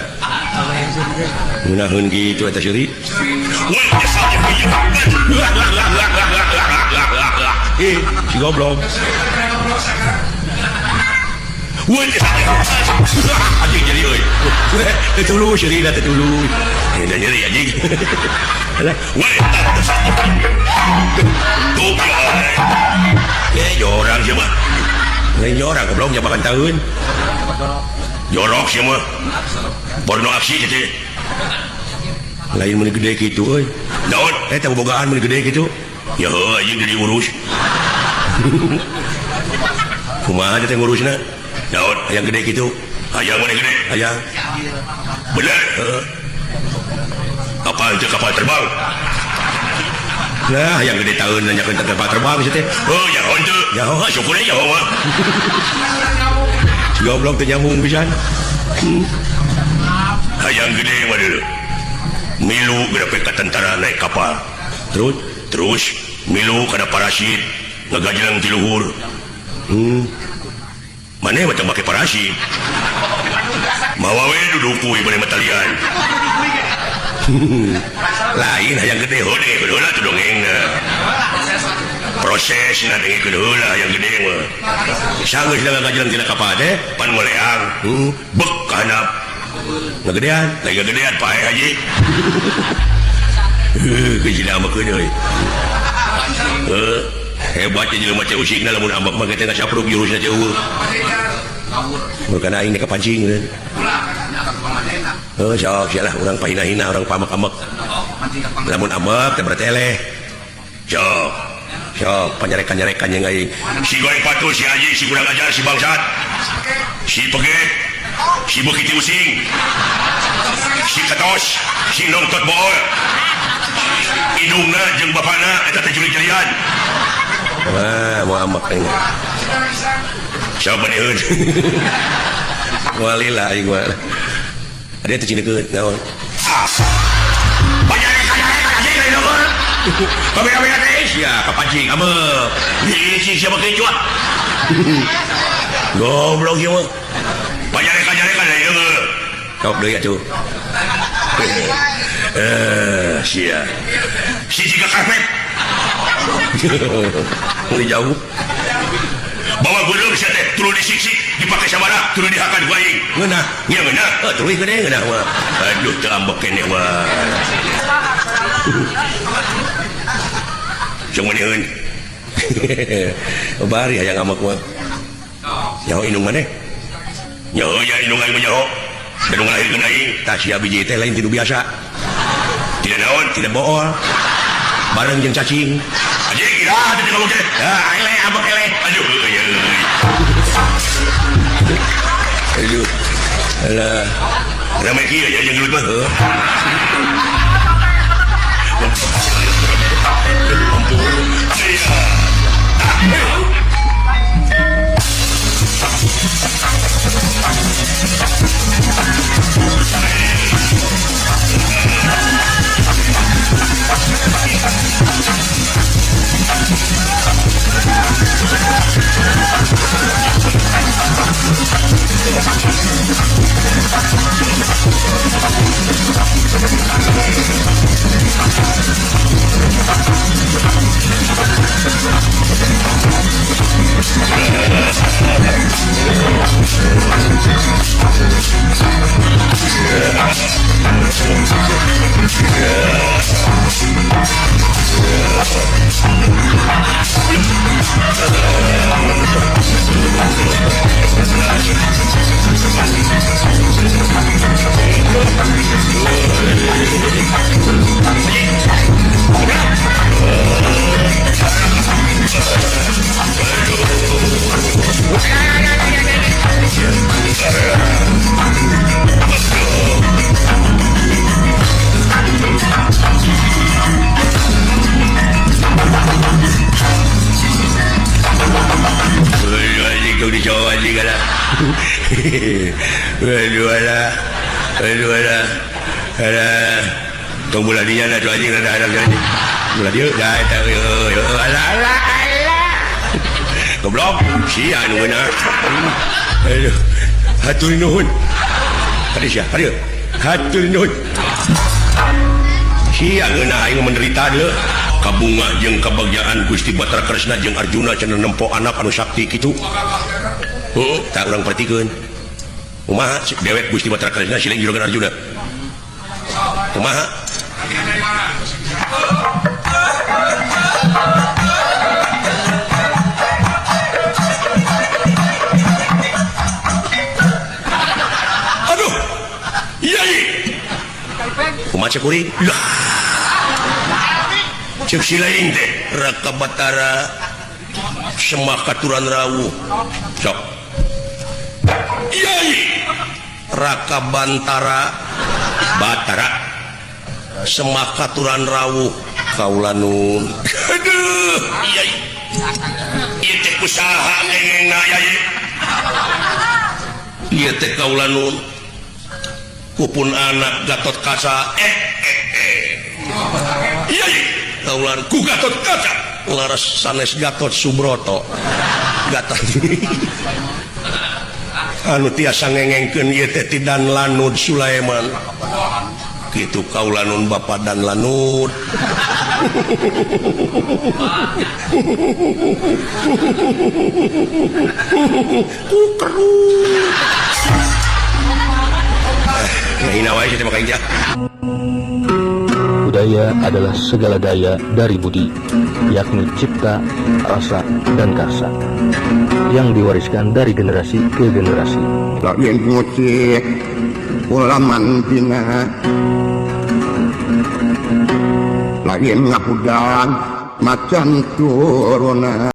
Ngunaheun kitu eta seuri. Ih, si goblok. Anjing jadi euy. Teu tuluy seuri da teu tuluy. Da nyeri anjing. Alah. Tuh. Eh, jorang sia mah. Lain jorang goblok nya makan tahun. Jorok sia mah. Porno aksi teh. Lain mun gede kitu euy. Naon? Eta bobogaan mun gede kitu. Ya heuh anjing jadi urus. Kumaha teh ngurusna? Naon? Hayang gede kitu. Hayang mun gede, hayang. Bener? Heeh. Kapal teh kapal terbang. Nah, yang gede tahun nanyakeun tentang kapal terbang sih teh. Oh, ya henteu. Ya heuh, syukur ya mah. Goblok teh nyambung pisan. Hayang gede mah deuleu. Milu geura ka tentara naik kapal. Terus terus milu kana parasit ngagajelang ti luhur. Maneh mah teu make parasit. Mawa we duduk kuy maneh mah talian. Lain hayang gede hode heula tuh dongengna. Prosesna dengekeun heula hayang gede mah. Sanggeus ngagajelang tina kapal teh pan ngoleang. Bek ka handap. Ngagedean, lagi ngagedean pae haji. Heuh, geus amakeun euy. Heuh, hebat jelema teh usikna lamun ambek mah teh ngasapruk jurusna teh eueuh. Murkana aing teh kapancing euy. Heuh, sok sia lah urang pahina-hina urang pamak-amek. Lamun ambek teh berarti eleh. Sok. Sok panyarekan-nyarekan jeung aing. Si goreng patu, si haji, si kurang ajar, si bangsat. Si peget. Si bukiti using, si ketos, si nongtot bool, hidungna jeung bapana eta teh jurig-jurian. Wah, mau amak aing. Siapa deun? Walila aing mah. Ada teh cinekeun naon? Ah. Banyak-banyak lain nomor. Kabeh-kabeh teh sia kapancing ameuk. Ih, siapa keun cuah. Goblok ieu mah. Banyak-banyak lain nomor. Sok deui atuh. Sia. Si jiga karpet. Mulai jauh. Bawa gunung sia teh, tuluy disiksik, dipake sabara, tuluy dihakan ku aing. Ngeunah, nya ngeunah. Heuh, tuluy gede ngeunah mah. Aduh, teu ambek keneh mah. Jeung maneun. Bari hayang ambek mah. Nyaho indung maneh? Nyaho ya indung aing mah nyaho. Indung ngalahirkeun aing. Tah sia biji teh lain tidu biasa. Tidak naon, tidak bool. Bareng jeung cacing. Anjing, ah teh ngomong teh. Ah, eleh ambek eleh. Aduh, euy euy. Aduh. Alah. Rame kieu ya jeung gelut mah. Heuh. Goblok sia nu beunah. Aduh, hatur nuhun. Tadi sia, hatur. Hatur nuhun. Sia ngeunah aing menderita deui. Kabunga jeung kabagjaan Gusti Batara Kresna jeung Arjuna cenah nempo anak anu sakti kitu. Heuh, tah urang pertikeun. Kumaha dewek Gusti Batara Kresna siling juragan Arjuna. Kumaha? Aduh. Iya. Kumaha cek kuring? Lah. Cek si lain teh Raka Batara Semah Katuran Rawuh. Sok. Iya. Raka Bantara Batara Semah Katuran Rawuh kaula nun. Aduh, iya. Ieu teh kusaha ngengengna yai. Ieu teh kaula nun. Kupun anak Gatot Kaca. Iya. Kaulan ku Gatot Kaca laras sanes Gatot Subroto. Gatot. Anu tiasa ngengengkeun ieu teh ti Dan Lanud Sulaiman. Kitu kaula nun Bapak Dan Lanud. Ku kerut. Ngahina wae teh maka injak. Budaya adalah segala daya dari budi, yakni cipta, rasa, dan karsa yang diwariskan dari generasi ke generasi. Lain musik ulaman dina, lain ngahudang macan turuna.